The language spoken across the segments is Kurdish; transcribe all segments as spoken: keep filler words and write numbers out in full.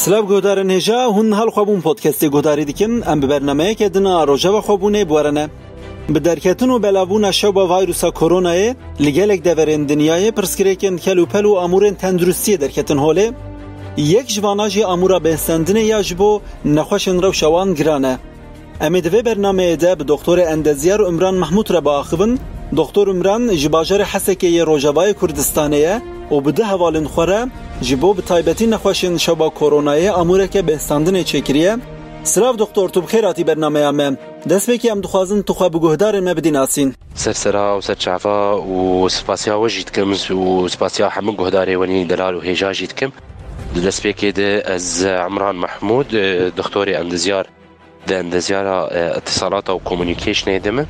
Silav guhdarên hêja, hûn niha li Xwebûn Podcastê guhdarî dikin. Em bi bernameyeke din a Rojeva Xwebûnê bi we re ne. Bi derketin û belavbûna şewba vayrusa koronayê li gelek deverên dinyayê pirsgirêkên kel û pel û amûrên tenduristiyê derketin holê. Yek ji vana jî amûra bêhsendinê ya ji bo nexweşên rewşa wan giran e. Em ê di vê bernameyê de bi Doktorê Endezyar Umran Mahmûd re biaxivin. Doktor Umran ji bajarê Hesekê yê Rojavayê Kurdistanê ye û bi du hevalên xwe re ji bo bi taybetî nexweşên şewba koronayê amûreke bêhsandinê çêkiriye. Silav doktor, tu bi xêr hatî bernameya me. Destpêkê em dixwazin tu xwe bi guhdarên me bidî nasîn. Ser sera û ser çava û spasiya we jî dikim û spasiya hemû guhdarê wenî delal û hêja jî dikim. Di destpêkê de ez Emran Mahmûd, e, doktorê endezyar di endezyara, e, îtisalata û communicationê de me.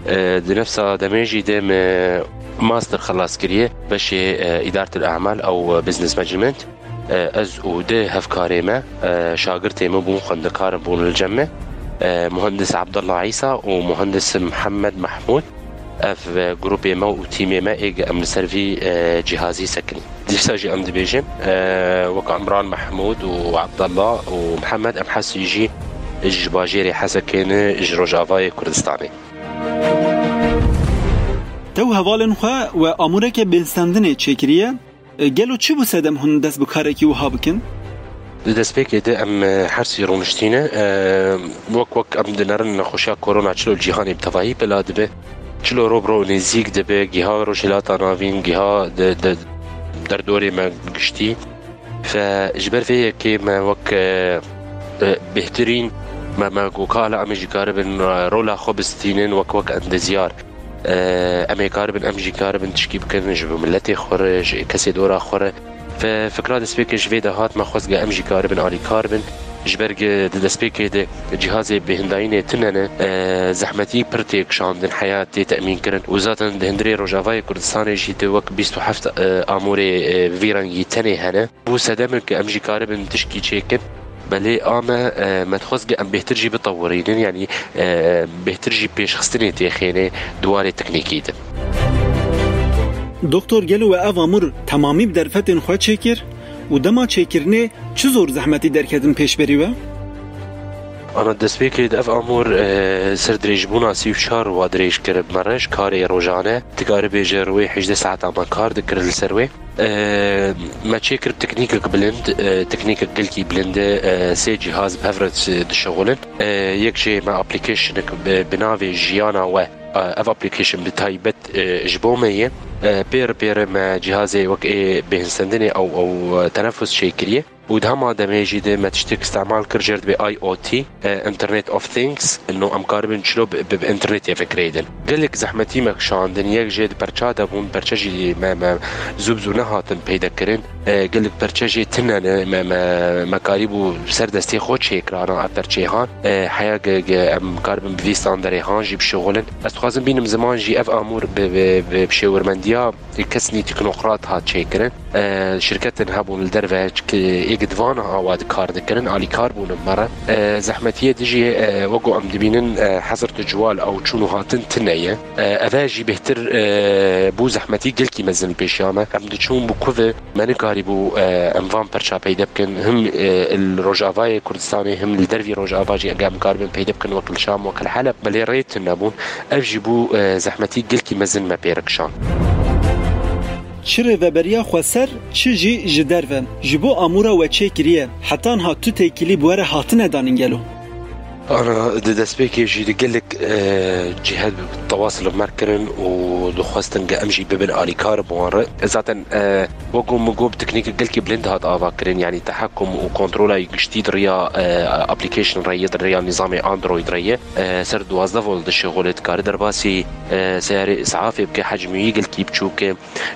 E, di nefsa demê jî de me master xelas kiriye beşê, e, îdaretil e'mal ew business management. E, ez û di hevkarê me, e, şagirtê me bûn, xwendekarin bûn li cem me. E, Muhendis Abdullah Îsa û Muhendis Mihemed Mahmûd. Ev, e, grûpê me û tîmê me ê em li ser vî, e, cîhazî sekinî. Dîsa jî em dibêjin, e, wek Emran Mahmûd û Abdullah û Mihemed, em hesî jî ji bajêrê Hesekê ne, ji Rojavayê Kurdistanê. Te û hevalên xwe we amûreke bêhsendinê çêkiriye. E, gelo çi bû sedem hûn dest bi karekî wiha bikin? Di destpêkê de em, e, her sî rûniştîne. E, wek, wek em dinerin nexweşiya korona çilo li cîhanê bi tevahî bila dibe, çilo ro bi ro nêzîk dibe, giha Rojhilata Navîn, giha di, di derdorê me giştî. Fe ji ber vê yekê me wek, e, e, bêhtirîn, me, me got ka hala em ê jî karibin, e, rola xwe bistînin wek, wek endezyar. E, em ê karibin, em jî karibin tişkî bikin ji bo miletê xwe re, ji kesê dora xwe re. Fe fikra destpêkê ji vê de hat, me xwest ge em jî karibin alîkar bin. Ji ber ge di destpêkê de cihazê bêhindayînê tune ne, e, zehmetî pir tê kişandin, heya tê temîn kirin. Û zaten di hundirê Rojavayê Kurdistanê jî tu wek bîst û heft, e, amûrê, e, vî rengî tenê hene. Bû sedemek em jî karibin tişkî çêkin. Belê a me, e, me dixwest ge em bêhtir jî bitewirînin, yanî, e, bêhtir jî pêşxistinê têxêne di warê teknîkî de. Doktor, gelo we ev amûr temamî bi derfetên xwe çêkir û dema çêkirinê çi zor zehmetî derketin pêşberî we? Ana destpêkê de ev amûr, e, ser dirêjbûna sî û çar wa dirêj kir bi me re ji karê rojane. Dikare bêje rûyê hejdeh saeta me kar dikir li ser wê. E, me çêkir teknîkek bilind, e, teknîkek gelkî bilind e, e, sê cîhaz bi hev re dişixulin. E, yek jê me applicationek bi, bi navê Jiyana We, e, ev application bi taybet, e, ji bo me ye. E, pêr pêre me cîhazê wek ê bêhinsendinê ew, ew, e, tenefus çêkiriye. Û di hema demê jî de me tiştek îstemal kir, jê re dibê I O T, e, Internet of Things, no em karibin çilo bi, bi, bi internetê fikirê din. Gelek zehmetî me kişandin, yek jê di perça de bûn, perçe jî me, me zû bi zû nehatin peyde kirin. E, gelek perçe jê tune ne, me, me, me karîbû ser destê xwe çêkirana ev perçeyhan. E, heya ge, ge em karibin bi vî standerê han jî bişixulin. Ez dixwazim bînim ziman jî ev amûr bi, bi, bi, bi şêwirmendiya kesnî teknokrat hat çêkirin. E, şirketin hebûn li derve, çi êk di van awa dikar dikirin, alîkar bûn bi me re. E, zehmetiyê dijî, e, wek ku em dibînin, e, hezir tu ciwal ew çûn û hatin tune ye. E, eve jî bêhtir, e, bû zehmetî gelkî mezin li pêşiya me. Em diçûn bi ku ve me nikarîbû, e, em van perça peyde bikin. Him, e, li Rojavayê Kurdistanê, him li dervî Rojava jî ege em karibin peyde bikin wek li Şam, wek li Heleb. Belê rê tune bûn. Ev jî bû, e, zehmetî gelkî mezin me pê re kişand. Çi rêveberiya xweser, çi jî ji derve, ji bo amûra we çêkiriye, heta niha tu têkilî bi we re hatine danîn gelo? Ana, di destpêkê jî di gelek, e, cihet tewas li me kirin û dixwestin ge em jî bibin alîkar bi wan re. Zaten, e, wek ku min got, bi teknîkek gelkî bilind hat ava kirin, yanî tehekum û kontrola giştî di riya, e, application re ye, di riya nîzamê Android re ye. E, ser duwazdeh volt dişixule, dikare derbasî, e, seyarê îsafê bike, hecmî wî gelkî biçûk e,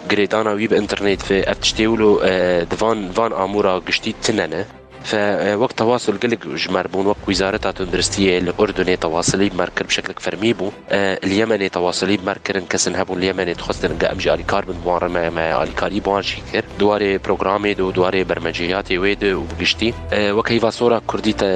girêdana wî bi înternet ve, ev tiştê wilo, e, di van, van amûra giştî tune ne. Fe, e, wek tewasul gelek ji me re bûn, wek Wizareta Tunduristiyê li Urdunê tewasilî bi me re kir, bi şeklek fermî bû. E, li Yemenê tewasilî bi me re kirin, kesin hebûn li Yemenê dixwestin ge em jî alîkar bin, bi wan re me, me alîkarî bi wan jî kir. Di warê programê de û di warê bermeceyatê wê de û bi giştî, e, wek Heyva Sora Kurdî te,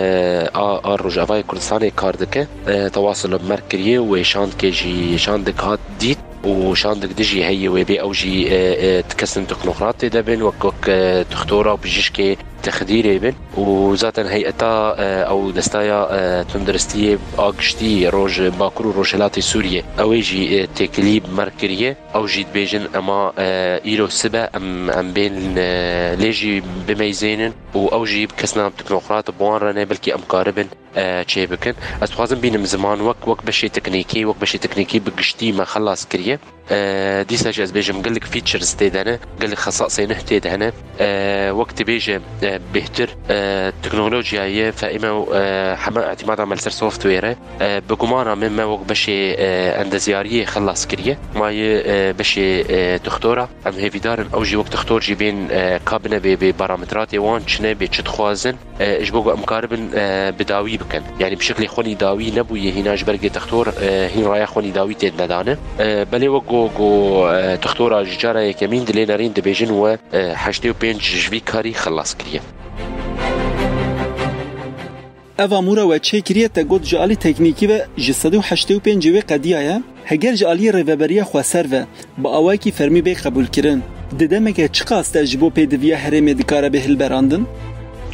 a, a Rojavayê Kurdistanê kar dike. E, tewasul bi me re kiriye û wê şandikê jî, şandik hat dît û şandik dijî heye wê bê ew jî, e, e, kesin teknokrat tê de bin, wek, wek, e, dixtora û bijîşkê texdîrê bin. û zaten heyeta, e, ew destaya, e, tunduristiyê a giştî roj, Bakur û Rojhilatê Sûriyê, ew ê jî, e, têkilî bi me re kiriye. Ew jî dibêjin, ema, e, îro sibe em, em bên, e, lê jî bimeyzênin û ew jî bi kesna teknokrat bi wan re ne, belkî em karibin, e, çê bikin. Ez dixwazim bînim ziman wek, wek beşê teknîkî, wek beşê teknîkî bi giştî me xelas kiriye. E, dîsa jî ez bêjim gelek features tê de hene, gelek xesasê nuh tê de hene. E, wek dibêje, e, bêhtir, e, teknolojiya ye, fe ême, e, heme îtimada me li ser software e. E, bi gumana min me wek beşê, e, endezyariyê xelas kiriye. Ma yê, e, beşê, e, doktora. Em hêvîdar in ew jî wek doktor jî bên, e, ka bine bê, bê parametratê wan çi ne, bê çi dixwazin. E, ji bo ku em karibin, e, bi dawî bikin. Yanî bi şeklê xwenî dawî nebûye hîna ji ber ku doktor, e, hîn raya xwenî dawî tê nedane. E, belê wek ku, ku, e, doktora ji cara yekemîn dilê nerîn dibêjin we, e, heştê û pênc ji vî karî xelas kiriye. Ev amûra we çêkiriye te got ji alî teknîkî ve ji sed û heştê û pêncê wê qediyaye, heger ji aliyê rêveberiya xweser ve bi awayekî fermî bê qebûlkirin, di demeke çiqas de ji bo pêdiviya herêmê dikare bê hilberandin?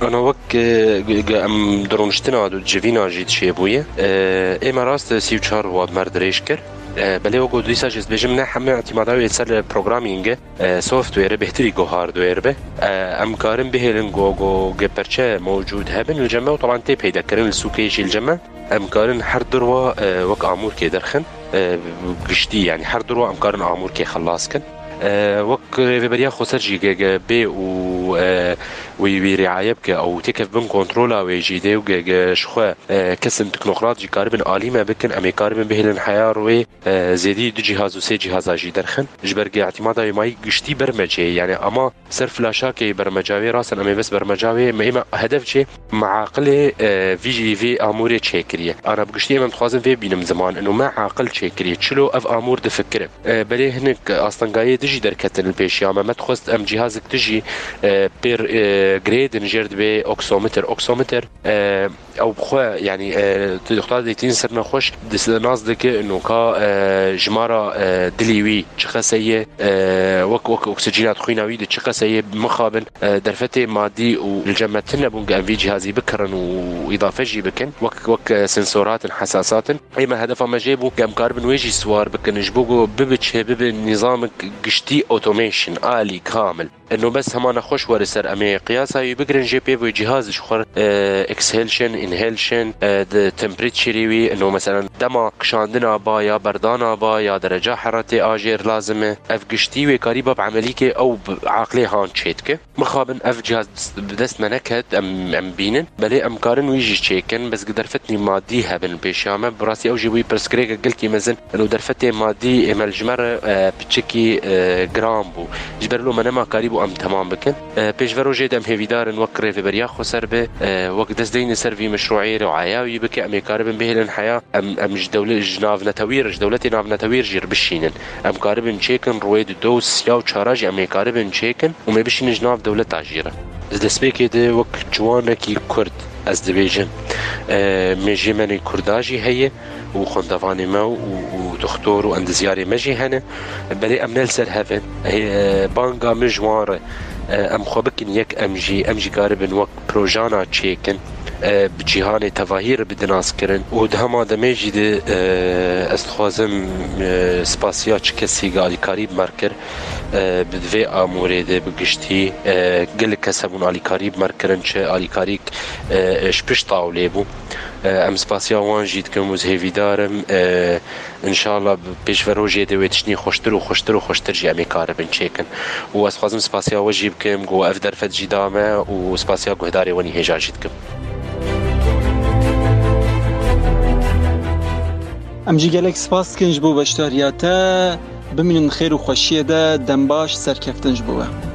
Ana wek, e, g-, g-, em di rûniştina du civîna jî dişêbûye. E, ême rast sî û çar wa bi me re dirêj kir. E, belê wek dîsa jî ez dibêjim ne heme îtîmada wê ser programming e, e, software bêhtirî ku hardware be. E, em karin bihêlin ku, ku ge perçe mewcûd hebin li cem me û taban tê peyda kirin li sûkê jî li cem me. Em karin her dirwa, e, wek amûrkê derxin, e, giştî, yanî her dirwa em karin amûrkê xelas kin. E, wek rêveberiya xweser jî ge, ge bê û, e, wî, wî riaye bike û têkev bin kontrola wê jî dê û ge, ge ji xwe, e, kesin teknokrat jî karibin alî me bikin, em ê karibin bihêlin heya rûyê, e, zêdî du cîhaz û sê cîhaza jî derxin. Ji ber ge îtîmada wê mayî giştî bermecê, yanî ama ser flaşakê bermeca wê, rast in em ê bes bermeca wê, me ême hedef çê, me aqilê, e, vî, vî amûrê çêkiriye. Ana bi giştî ême em dixwazin vê bînim ziman, ino me aqil çêkiriye. Çilo ev amûr difikirin. E, belê hinek astengayê dijî derketin li pêşiya me. Me dixwest em cîhazek dijî, e, pêr, e, girêdin jêr dibê oximeter. Oximeter, e, ew bi xwe, yanî, e, tu dixwaz dêtîn ser nexweş, dis-, nas dike, noka, e, jimara, e, dilî wî çi qese ye, e, wek, wek oksijîna di xwîna wî de çi qese ye, mixabin, e, derfetê madî û li cem me tune bûn, em vî cîhazî bikirin û îdafe jî bikin, wek, wek, e, sensoratin, hesasatin. Ême hedefa me jê bû, em karibin wê jî siwar bikin, ji bo ku bibiçe, bibe nîzamek giştî automation, alî, kamil. Ino bes hema nexweş were ser, em ê qiyasa wî bigirin, jê pê vê cîhaz ji xwe, e, exhalation, inhalation, e, di temperaturê wî, ino meselen dema kişandina ba ya berdana ba ya dereca heratê a jêr lazim e. Ev giştî wê karî ba bi emelîkê ew bi aqlê han çêdike. Mixabin ev cihaz bi dest me neket, em, em bînin. Belê em karin wî jî çêkin, bes gi derfetnî madî hebin pêşiya me. Bi rastî ew jî bûyî pirsgirêke gelkî mezin. Ino derfetê madî ême li ji me re, e, piçikî, e, giran bû. Ji ber lo me nema karî bû em temam bikin. E, pêş ve rojê de em hêvîdar in wek rêveberiya xweser be, e, wek dest deyne ser vî meşrûê riaya wî bike, em ê karibin bihêlin heya, em, em ji dewle-, ji navnetewî re, ji dewletê navnetewî re jî re bişînin. Em karibin çêkin, rûyê di do û siya û çara jî em ê karibin çêkin û me bişînin ji nav dewleta jî re. Di destpêkê de wek ciwanekî Kurd ez dibêjim, e, mêjê me nê Kurda jî heye û xwendevanê me û, û doxtor û endezyarê me jî hene. Belê em ne li ser hev in. Hê, e, banga min ji wan re, e, em xwe bikin yek, em jî, em jî karibin wek projana çêkin, e, bi cîhanê tevahî re bidin naskirin û di hema demê jî de, e, ez dixwazim, e, spasiya çi kesî alîkarî bi me re kir, e, bi vê amûrê de bi giştî, e, gelek kes hebûn alîkarî bi me re kirin, çi alîkarîk, e, ji pişt tawlê bû. E, em spasiya wan jî dikim û ez hêvîdar im, e, înşallah bi pêş ve rojê de wê tiştî xweştir û xweştir û xweştir jî em ê karibin çêkin. Û ez dixwazim spasiya we jî bikim ku ev derfet jî da me û spasiya guhdarê we nî hêja jî dikim. Em jî gelek spas dikin ji bo beşdariya te. Bimînin xêr û xweşiyê de, dem baş, serkeftin ji bo we.